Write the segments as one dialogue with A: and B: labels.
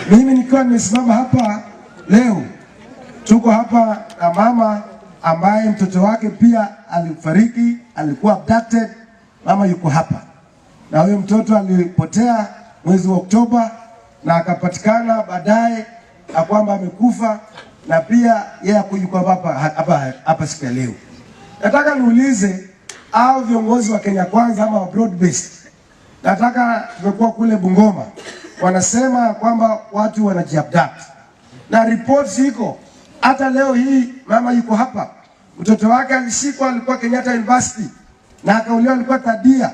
A: Mimi nikiwa nimesimama hapa leo, tuko hapa na mama ambaye mtoto wake pia alifariki, alikuwa abducted. Mama yuko hapa, na huyo mtoto alipotea mwezi wa Oktoba na akapatikana baadaye na kwamba amekufa, na pia yeye yuko hapa hapa hapa siku ya leo. Nataka niulize au viongozi wa Kenya Kwanza ama wa broad based, nataka tumekuwa kule Bungoma, wanasema kwamba watu wanajiabduct na reports iko hata leo hii. Mama yuko hapa, mtoto wake alishikwa, alikuwa Kenyatta University na akauliwa, alikuwa Tadia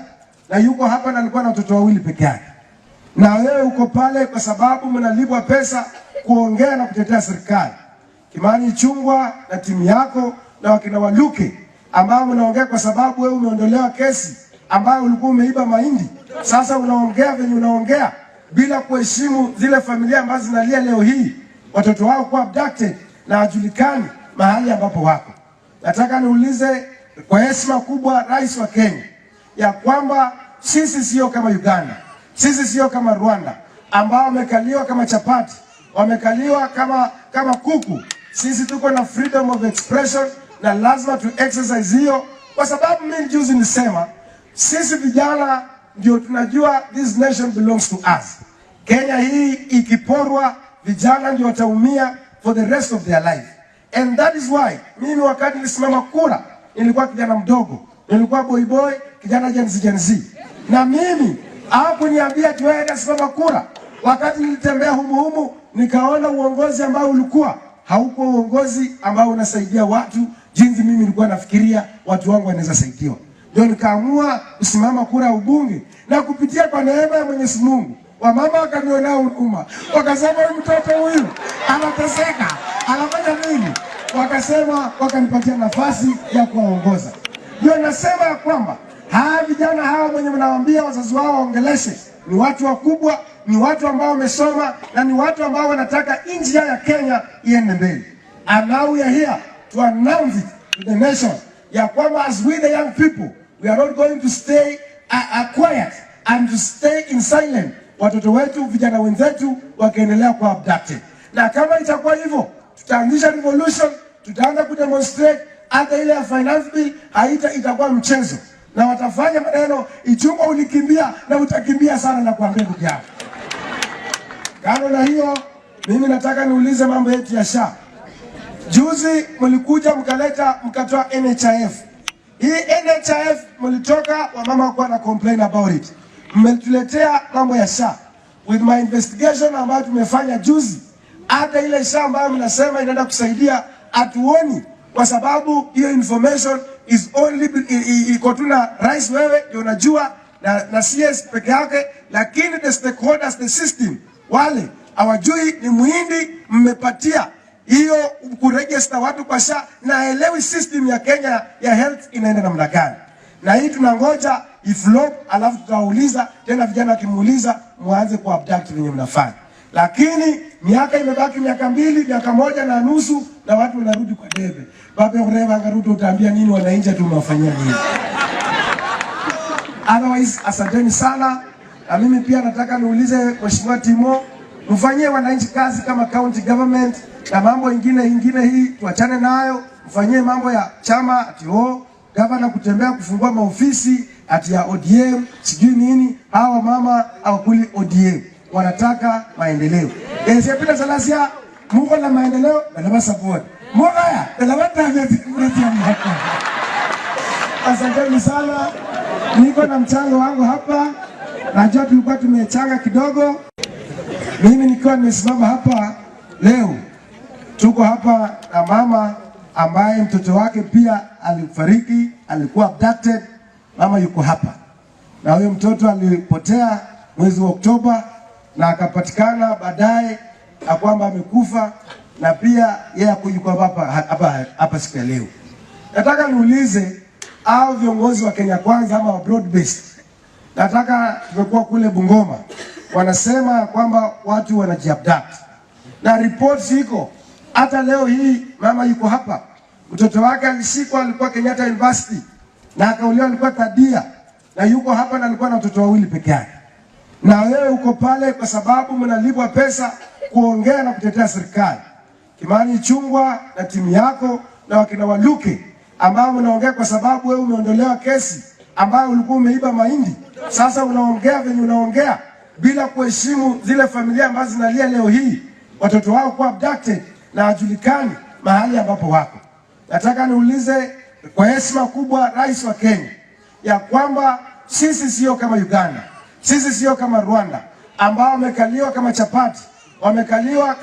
A: na yuko hapa na alikuwa na watoto wawili peke yake. Na wewe uko pale kwa sababu mnalipwa pesa kuongea na kutetea serikali. Kimani Ichung'wah na timu yako na wakina Waluke ambao mnaongea kwa sababu wewe umeondolewa kesi ambayo ulikuwa umeiba mahindi. Sasa unaongea venye unaongea bila kuheshimu zile familia ambazo zinalia leo hii watoto wao kuwa abducted na hajulikani mahali ambapo wako. Nataka niulize kwa heshima kubwa Rais wa Kenya ya kwamba sisi sio kama Uganda, sisi sio kama Rwanda ambao wamekaliwa kama chapati, wamekaliwa kama kuku. Sisi tuko na freedom of expression na lazima tu exercise hiyo, kwa sababu mimi juzi nisema sisi vijana ndio tunajua this nation belongs to us. Kenya hii ikiporwa, vijana ndio wataumia for the rest of their life. And that is why mimi wakati nilisimama kura nilikuwa kijana mdogo, nilikuwa boy boy, kijana Gen Z, Gen Z. Na mimi hawakuniambia ati wewe simama kura. Wakati nilitembea humu humu nikaona uongozi ambao ulikuwa haukuwa uongozi ambao unasaidia watu jinsi mimi nilikuwa nafikiria watu wangu wanaweza saidiwa. Ndio nikaamua kusimama kura ya ubunge, na kupitia kwa neema ya Mwenyezi Mungu wamama wakanionea huruma, wakasema huyu mtoto huyu anateseka, anafanya nini? Wakasema, wakanipatia nafasi ya kuwaongoza. Ndio nasema ya kwamba hawa vijana hawa mwenye mnawaambia wazazi wao waongeleshe ni watu wakubwa, ni watu ambao wamesoma na ni watu ambao wanataka nchi yao ya Kenya iende mbele. And now we are here to announce it to the nation ya kwamba as we the young people, we are not going to stay quiet and to stay in silent, watoto wetu, vijana wenzetu wakiendelea kuwa abducted. Na kama itakuwa hivyo, tutaanzisha revolution, tutaanza kudemonstrate. Hata ile ya finance bill haita itakuwa mchezo, na watafanya maneno. Ichung'wah, ulikimbia na utakimbia sana, na kuambia ndugu yako. Kando na hiyo, mimi nataka niulize mambo yetu ya SHA. Juzi mlikuja mkaleta mkatoa NHIF. Hii NHIF mlitoka, wamama wakuwa na complain about it. Mmetuletea mambo ya SHA. With my investigation ambayo tumefanya juzi, hata ile SHA ambayo mnasema inaenda kusaidia hatuoni, kwa sababu hiyo information is only iko tu na rais, wewe ndio unajua na CS peke yake, lakini the stakeholders, the system wale hawajui. Ni muhindi mmepatia hiyo kuregister watu kwa SHA na elewi system ya Kenya ya health inaenda namna gani, na hii tunangoja iflop, alafu tutawauliza tena, vijana wakimuuliza muanze ku abduct venye mnafanya. Lakini miaka imebaki miaka 2, miaka 1.5, na watu wanarudi kwa debe. Baba Ureva angarudi, utaambia nini wananchi? Tumewafanyia nini? Otherwise, asanteni sana. Na mimi pia nataka niulize Mheshimiwa Timo, mfanyie wananchi kazi kama county government, na mambo ingine ingine hii tuachane nayo, mfanyie mambo ya chama ati oh, gavana kutembea kufungua maofisi ati ya ODM sijui nini. Hawa mama hawakuli ODM, wanataka maendeleo. Ese Peter Salasya muko na maendeleo balaba support mugaya balaba target. Asanteni sana, niko na mchango wangu hapa. Najua tulikuwa tumechanga kidogo. Mimi nikiwa nimesimama hapa leo, tuko hapa na mama ambaye mtoto wake pia alifariki, alikuwa abducted. Mama yuko hapa, na huyo mtoto alipotea mwezi wa Oktoba na akapatikana baadaye na kwamba amekufa, na pia yeye yuko hapa hapa hapa siku ya leo. Nataka niulize au viongozi wa Kenya Kwanza ama wa broad based, nataka tumekuwa kule Bungoma, wanasema kwamba watu wanajiabduct na reports iko hata leo hii. Mama yuko hapa, mtoto wake alishikwa, alikuwa Kenyatta University na akauliwa, alikuwa Tadia na yuko hapa na alikuwa na watoto wawili peke yake. Na wewe uko pale kwa sababu mnalipwa pesa kuongea na kutetea serikali. Kimani Ichung'wah na timu yako na wakina Waluke kuongea na kutetea serikali. Kimani Ichung'wah na timu yako na wakina Waluke ambao mnaongea kwa sababu wewe umeondolewa kesi ambayo ulikuwa umeiba mahindi. Sasa unaongea venye unaongea bila kuheshimu zile familia ambazo zinalia leo hii watoto wao kuwa abducted na hajulikani mahali ambapo wako. Nataka niulize kwa heshima kubwa Rais wa Kenya ya kwamba sisi sio kama Uganda, sisi sio kama Rwanda ambao wamekaliwa kama chapati, wamekaliwa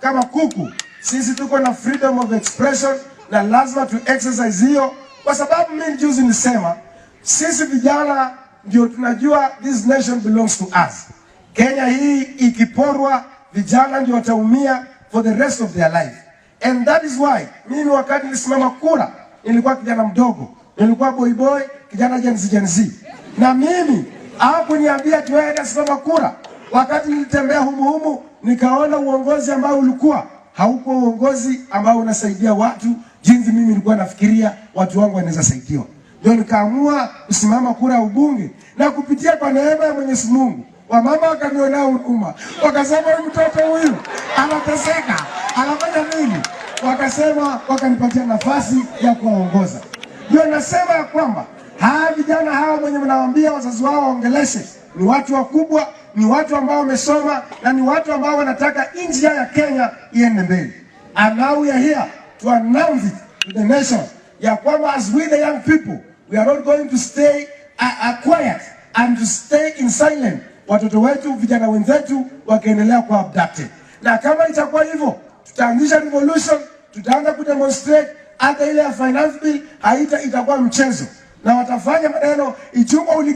A: kama kuku. Sisi tuko na freedom of expression na lazima tu exercise hiyo, kwa sababu mimi juzi nilisema sisi vijana ndio tunajua this nation belongs to us. Kenya hii ikiporwa, vijana ndio wataumia for the rest of their life. And that is why mimi wakati nilisimama kura nilikuwa kijana mdogo, nilikuwa boy boy, kijana Gen Z, Gen Z. Na mimi hawakuniambia tuende simama kura. Wakati nilitembea humu humu nikaona uongozi ambao ulikuwa haukuwa uongozi ambao unasaidia watu jinsi mimi nilikuwa nafikiria watu wangu wanaweza saidiwa. Ndio nikaamua kusimama kura ya ubunge, na kupitia kwa neema ya Mwenyezi Mungu wamama wakanionea huruma, wakasema huyu mtoto huyu anateseka, anafanya nini? Wakasema, wakanipatia nafasi ya kuwaongoza. Ndio nasema ya kwamba hawa vijana hawa mwenye mnawaambia wazazi wao waongeleshe ni watu wakubwa, ni watu ambao wamesoma na ni watu ambao wanataka nchi ya Kenya iende mbele. And now we are here to announce it to the nation ya kwamba as we the young people, we are not going to stay quiet and to stay in silent, watoto wetu, vijana wenzetu wakiendelea kuwa abducted. Na kama itakuwa hivyo, tutaanzisha revolution, tutaanza kudemonstrate. Hata ile ya finance bill haita itakuwa mchezo, na watafanya maneno Ichung'wah uli